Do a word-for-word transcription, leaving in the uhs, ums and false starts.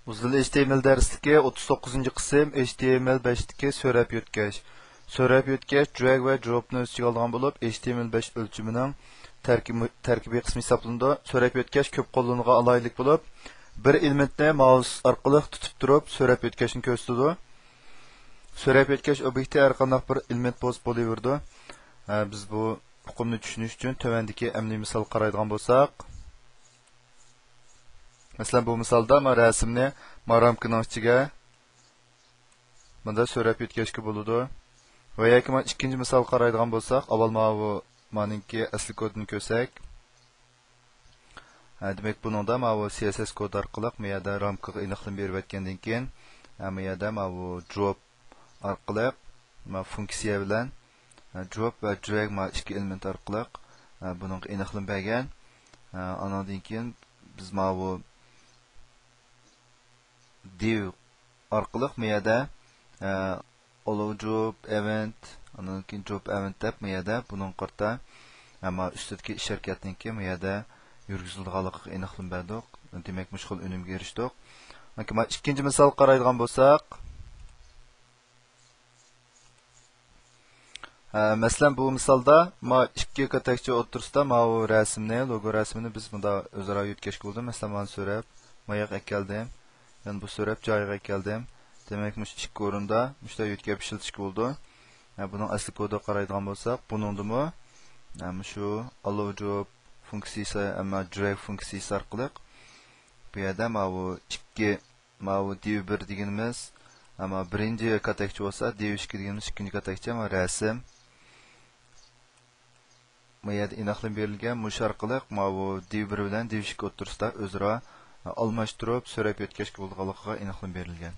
مۇزلىل H T M L دەرسلىكى، ئوتتۇز توققۇزىنچى قىسىم، H T M L بەشتىكى سۆرەپ يۆتكەش. سۆرەپ يۆتكەش drag ۋە drop نى ئۆز ئىچىگە ئالىدىغان بولۇپ، H T M L بەش ئۆلچىمىنىڭ تەركىبى، تەركىبىي قىسمى ھېسابلىنىدۇ. سۆرەپ يۆتكەش كۆپ قوللىنىلغان ئالاھىدىلىك بولۇپ، بىر ئېلېمېنتنى مائۇس ئارقىلىق تۇتۇپ تۇرۇپ سۆرەپ يۆتكەشنى كۆرسىتىدۇ. سۆرەپ يۆتكەش ئوبيېكتى ھەر قانداق بىر ئېلېمېنت بولسا بولۇۋېرىدۇ. ھە، بىز بۇ ئۇقۇمنى چۈشىنىش ئۈچۈن تۆۋەندىكى ئەمەلىي مىسالغا قارايدىغان بولساق، مەسىلەن، بۇ مىسالدا ما رەسىمنى ما رامكىنىڭ ئىچىگە مۇنداق سۆرەپ يۆتكەشكە بولىدۇ. ۋە ياكى ما ئىككىنچى مىسالغا قارايدىغان بولساق، ئاۋۋال ماۋۇ مانىڭكى ئەسلى كودىنى كۆرسەك. ھە، دېمەك، بۇنىڭدا ماۋۇ C S S كود ئارقىلىق ما يەردە رامكىغا ئېنىقلىما بېرىۋەتكەندىن كېيىن، ھە، ما يەردە ماۋۇ drop ئارقىلىق، ما فۇنكسىيە بىلەن، ھە، drop ۋە drag ما ئىككى ئېلېمېنت ئارقىلىق، ھە، بۇنىڭغا ئېنىقلىما بەرگەن. ھە، ئانىڭدىن كېيىن بىز ماۋۇ div ئارقىلىق ما يەردە، ئە، allow drop event، ئاندىن كېيىن drop event دەپ ما يەردە بۇنىڭغا قارىتا، ئەمما ئۈستىدىكى ئىش ھەرىكەتنىڭكى ما يەردە يۈرگۈزۈلىدىغانلىقىغا ئېنىقلىما بەردۇق. دېمەك، مۇشۇ خىل ئۈنۈمگە ئېرىشتۇق. ئاندىن كېيىن ما ئىككىنچى مىسالغا قارايدىغان بولساق، ھە، مەسىلەن، بۇ مىسالدا ما ئىككى كاتەكچە ئوتتۇرىسىدا ماۋۇ رەسىمنى، لوگو رەسىمىنى بىز مۇندا ئۆزئارا يۆتكەشكە بولىدۇ. مەسىلەن، مانا سۆرەپ، ماياق ئەكەلدىم. يەنە بۇ سۆرەپ جايىغا ئەكەلدىم. دېمەك، مۇشۇ ئىككى ئورۇندا مۇشۇنداق يۆتكەپ ئىشلىتىشكە بولىدۇ. ھە، بۇنىڭ ئەسلى كودىغا قارايدىغان بولساق، بۇنىڭدىمۇ، ھە، مۇشۇ allow drop فۇنكسىيىسى، ئەمما drag فۇنكسىيىسى ئارقىلىق بۇ يەردە ماۋۇ ئىككى ماۋۇ div بىر دېگىنىمىز، ئەمما بىرىنچى كاتەكچە بولسا، div ئىككى دېگىنىمىز ئىككىنچى كاتەكچە، ماۋۇ رەسىم. ما يەردە ئېنىقلىما بېرىلگەن، مۇشۇ ئارقىلىق ماۋۇ div بىر بىلەن div ئىككى ئوتتۇرىسىدا ئۆزئارا ئالماشتۇرۇپ، سۆرەپ يۆتكەشكە بولىدىغانلىقىغا ئېنىقلىما بېرىلگەن.